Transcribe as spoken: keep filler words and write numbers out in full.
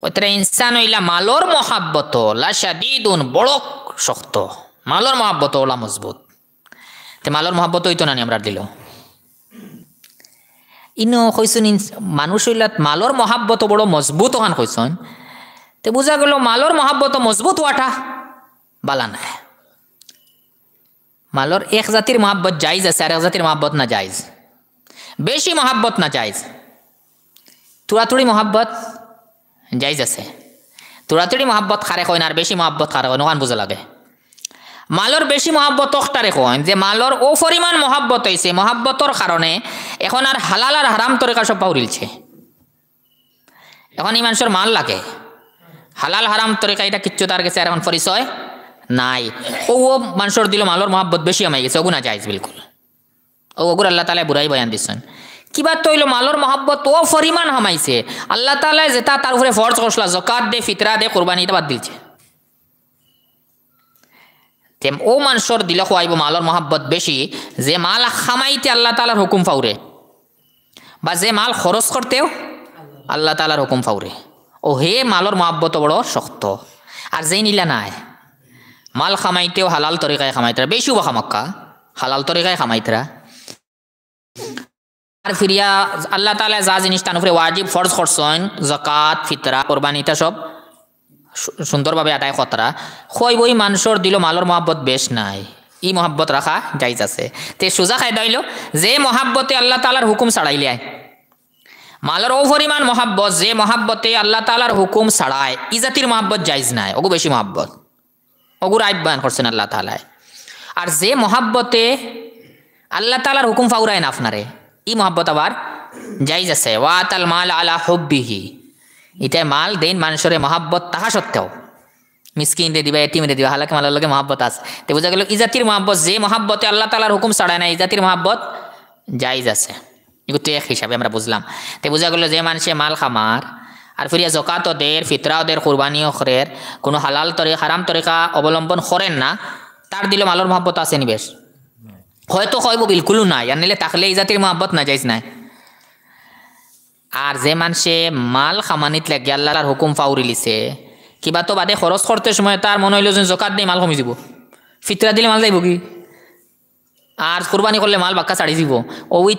অতএব ইনসান অইলা মালর মহাব্বত, লাশাদীদুন, বড় শক্ত, মালর মহাব্বত অলা মজবুত। তে মালর মহাব্বত অইতো না নি আমরার দিলো? ইনো কইছইন ইনস-, মানুষ অইলাত মালর মহাব্বত বড় মজবুত অখান কইছইন। তে বুঝা গেল মালর মহাব্বত মজবুত অওয়াটা বালা নায়। মালর এক জাতির মহাব্বত জায়েজ আছে, আর এক জাতির মহাব্বত নাজায়েজ। বেশি মহাব্বত নাজায়েজ। তুড়াতুড়ি মহাব্বত জায়েজ আছে। তুড়াতুড়ি মহাব্বত কারে কইন আর বেশি মহাব্বত কারে কইন, অখান বুঝা লাগে। মালর বেশি মহাব্বত অকটারে কইন, যে মালর অউ পরিমাণ মহাব্বত অইছে, মহাব্বতর কারণে এখন আর হালাল আর হারাম তরিকা সব পাউরিলছে। এখন ই মানষর মাল লাগে, হালাল হারাম তরিকা ইটা কিচ্ছু তার গেছে আর এখন পরিচয় নাই। অউ, অউ মানষর দিলো মালর মহাব্বত বেশি হামাই গেছে, অগু নাজায়েজ বিলকুল। অউ, অগুর আল্লাহ তাআলায় বুরাই বয়ান দিছইন। কিবা তো অইলো মালর মহাব্বত অউ পরিমাণ হামাইছে, আল্লাহ তাআলায় যেটা তার উপরে ফরজ করছলা, জকাত দে, ফিতরা দে, কুরবানি, ইটা বাদ দিলছে। তে অউ মানষর দিলো কওয়াইবো মালর মহাব্বত বেশি, যে মাল কামাইতে আল্লাহ তাআলার হুকুম পাউরে, বা যে মাল খরচ করতেও আল্লাহ তাআলার হুকুম পাউরে, অউ হে মালর মহাব্বত বড় শক্ত। আর যেইন ইলা নায়, মাল কামাইতেও হালাল তরিকায় কামাইতরা, বেশিও বা কামাউক্কা, হালাল তরিকায় কামাইতরা। আর ফিরিয়া আল্লাহ তাআলায় যা জিনিস তান উপরে ওয়াজিব ফরজ করছইন, জকাত, ফিতরা, কুরবানি, ইটা সব সু-, সুন্দরভাবে আদায় করতরা। কইবো ই মানষর দিলো মালর মহাব্বত বেশ নাই, ই মহাব্বত রাখা জায়েজ আছে। তে সুজা কায়দা অইলো, যে মহাব্বতে আল্লাহ তাআলার হুকুম ছাড়াইলে আয়, মালর অউ পরিমাণ মহাব্বত, যে মহাব্বতে আল্লাহ তাআলার হুকুম ছাড়ায়, ই জাতির মহাব্বত জায়েজ নায়, অগু বেশি মহাব্বত। অগুর আইব বয়ান করছইন আল্লাহ তাআলায়। আর যে মহাব্বতে আল্লাহ তাআলার হুকুম পাউরায় না আপনারে, ই মহাব্বত আবার জায়েজ আছে। ওয়া আতাল মাল আলা হুব্বিহি, ইটায় মাল দেইন মানষরে মহাব্বত থাকা সত্ত্বেও। মিসকিনরে দিবা, এতিমরে দিবা, হালাকে মালর লগে মহাব্বত আছে। তে বুঝা গেল, ই জাতির মহাব্বত, যে মহাব্বতে আল্লাহ তাআলার হুকুম ছাড়ায় না, ই জাতির মহাব্বত জায়েজ আছে। ইগুতো এক হিসাবে আমরা বুঝলাম। তে বুঝা গেল, যে মানষে মাল কামার, আর ফিরিয়া জকাতও দের, ফিতরাও দের, কুরবানিও করের, কুনু হালাল তরি-, হারাম তরিকা অবলম্বন করের না, তার দিলো মালর মহাব্বত আছে নি বেশ? হয়তো কইবো বিলকুলও নাই, আর নাইলে থাকলে ই জাতির মহাব্বত নাজায়েজ নায়। আর যে মানষে মাল কামানিত লাগিয়া আল্লাহর হুকুম পাউরিলিছে, কিবা তো বাদে খরচ করতে সময় তার মনো অইলো যেন জকাত দেই মাল কমি যিবো, ফিতরা দিলে মাল যাইবোগি, আর কুরবানি করলে মাল বাক্কা ছাড়ি যিবো, অউ ইচ্ছা